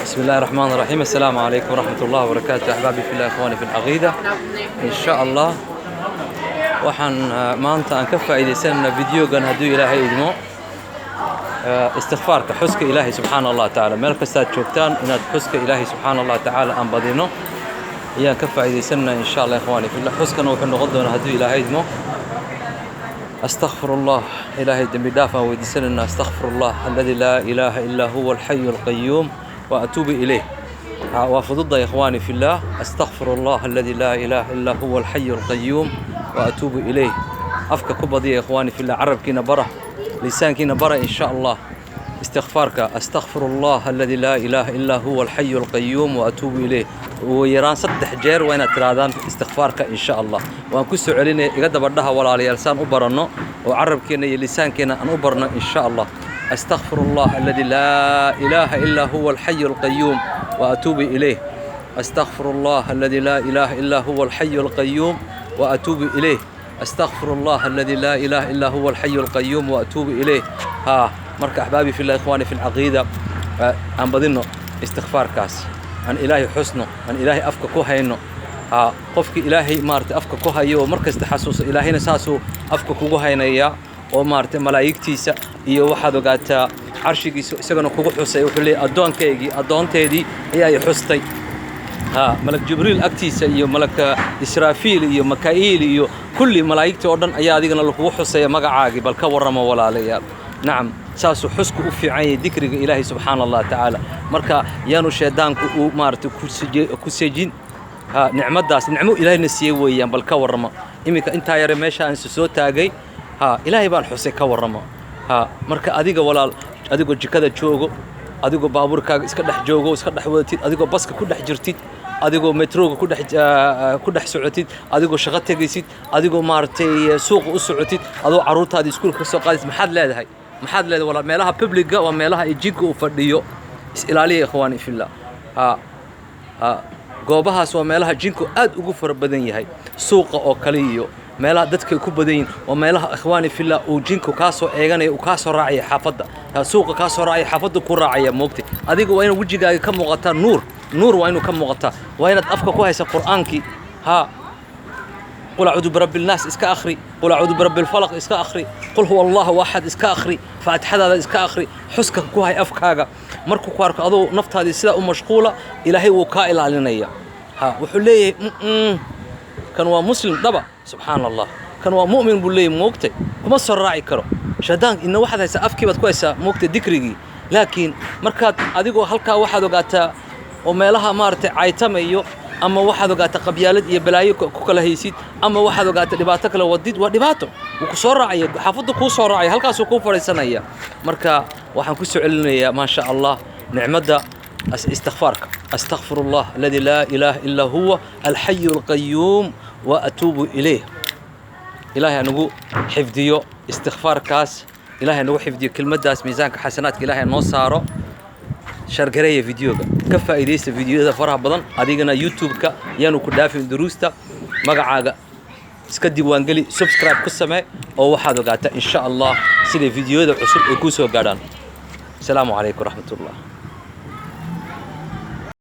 بسم الله الرحمن الرحيم. السلام عليكم ورحمة الله وبركاته. أحبابي في الله، إخواني في العقيدة، إن شاء الله waxaan maanta aan ka faa'iidaysanayna videogan, hadduu Ilaahay idmo, istikfaarka, xuska Ilaahay subxaana Allah tacaala. Meel kastaad joogtaan, inaad xuska Ilaahay subxaana Allah tacaala aan badino ayaan ka faa'iidaysanayna, insha Allah. Ikhwaani fillah, xuskana wuxuu noqon doonaa, hadduu Ilaahay idmo, أستغفر الله. Ilaahay dembi dhaaf aan weydiisanayna. أستغفر الله الذي لا إله إلا هو الحي القيوم وأتوب إليه. Waa fududa, إخواني في الله. أستغفر الله الذي لا إله إلا هو الحي القيوم وأتوب إليه. Afka ku badiya, إخواني في الله. Carabkiina bara, lisaankiina bara, in sha Allah, istikfaarka. أستغفر الله الذي لا إله إلا هو الحي القيوم وأتوب إليه. Ugu yaraan 3 jeer waa inaad tirahdaan istikfaarka, in sha Allah. Waan ku soo celinaya, iga daba dhaha, walaalayaal, saan u baranno oo carabkeenna iyo lisaankeenna aan u barno, in sha Allah. أستغفر الله الذي لا إله إلا هو الحي القيوم وأتوب إليه. أستغفر الله الذي لا إله إلا هو الحي القيوم وأتوب إليه. أستغفر الله الذي لا إله إلا هو الحي القيوم وأتوب إليه. ها، marka أحبابي في الله، إخواني في العقيدة، aan badino istikfaarkaas, aan Ilaahay xusno, aan Ilaahay afka ku hayno. Ha, qofkii Ilaahay maaragtay afka ku hayo oo markasta xasuuso, Ilaahayna saasuu afka kugu haynayaa oo maaragtay malaa'igtiisa iyo, waxaad ogaataa, carshigiisa isagana kugu xusay. Wuxuu leeyahy: "Addoonkaygii, addoonteedii ayaa i xustay." Ha, Malak Jibriil agtiisa iyo Malaka Israafiil iyo Makaa'iil iyo kulli malaa'igtii oo dhan ayaa adigana lakugu xusaya magacaagii. Bal ka warrama, walaalayaal. Nacam, saasuu xusku u fiican yahay, dikriga Ilaahay subxaana Allah tacaala. Marka yaanu shaydaanku uu maaragtay ku sejin. Ha, nicmaddaas nicmo Ilaahayna siiyey weeyaan. Bal ka warrama, iminka intaa yare meesha aan soo taagay, ha, Ilaahay baan xusay. Ka warrama. Ha, marka adiga, walaal, adigoo jikada joogo, adigoo baabuurkaaga iska dhex joogo, iska dhex wadatid, adigoo baska ku dhex jirtid, adigoo metrooga ku dhex socotid, adigoo shaqo tegaysid, adigoo maaragtay suuqa u socotid, adoo carruurtaadii iskuulka ka soo qaadaysid, maxaad leedahay? Maxaad leedahay, walaal? Meelaha public-ga waa meelaha ay jinka uu fadhiyo. Is ilaaliya, ikhwaani fillah. Ha ha, goobahaas waa meelaha jinku aad ugu fara badan yahay. Suuqa oo kale iyo meelaha dadka ay ku badan yihiin waa meelaha, ikhwaani fillah, uu jinku kaa soo eeganaya, uu kaa soo raacaya xaafadda. Ha, suuqa kaa soo raacaya, xaafadda ku raacaya, moogtay. Adiga waa inaad wejigaaga ka muuqataa nuur. Nuur waa inuu ka muuqataa. Waa inaad afka ku haysa Qur'aankii. Ha, قل أعوذ برب الناس iska akhri, قل أعوذ برب الفلق iska akhri, قل هو الله أحد iska akhri, faatixadaada iska akhri. Xuska ku hay afkaaga. Markuu ku arko adoo naftaadii sidaa u mashquula, Ilaahay wuu kaa ilaalinaya. Ha, wuxuu leeyahay: "Kan waa Muslim dhaba, subxaana Allah, kan waa mu'min," buu leeyahay. Moogtay, kuma soo raaci karo shaydaanka. Ina waxaad haysaa, afkii baad ku haysaa, moogtay, dikrigii. Laakiin markaad adigoo halkaa, waxaad ogaataa, oo meelaha maaragtay caytamayo, ama waxaad ogaataa qabyaalad iyo balaayo ku kala haysid, ama waxaad ogaataa dhibaato kale wadid, waa dhibaato. Wuu ku soo raacaya, xaafaddu kuu soo raacaya, halkaasuu kuu fadhiisanaya. Marka waxaan ku soo celinayaa, maasha Allah, nicmadda istikfaarka. أستغفر الله الذي لا إله إلا هو الحي القيوم وأتوب إليه. Ilaahay nagu xifdiyo istikfaarkaas, Ilaahay nagu xifdiyo kelmaddaas, miisaanka xasanaadka Ilaahay noo saaro. Share gareeya videoga, ka faa'iidaysta videoyada faraha badan. Adigana YouTube-ka yaanu ku dhaafin duruusta. Magacaaga iska diiwaangeli, subscribe ku samee, oo waxaad ogaataa, insha Allah, siday videoyada cusub ay kuu soo gaadhaan. Asalaamu calaykum waraxmat ullah.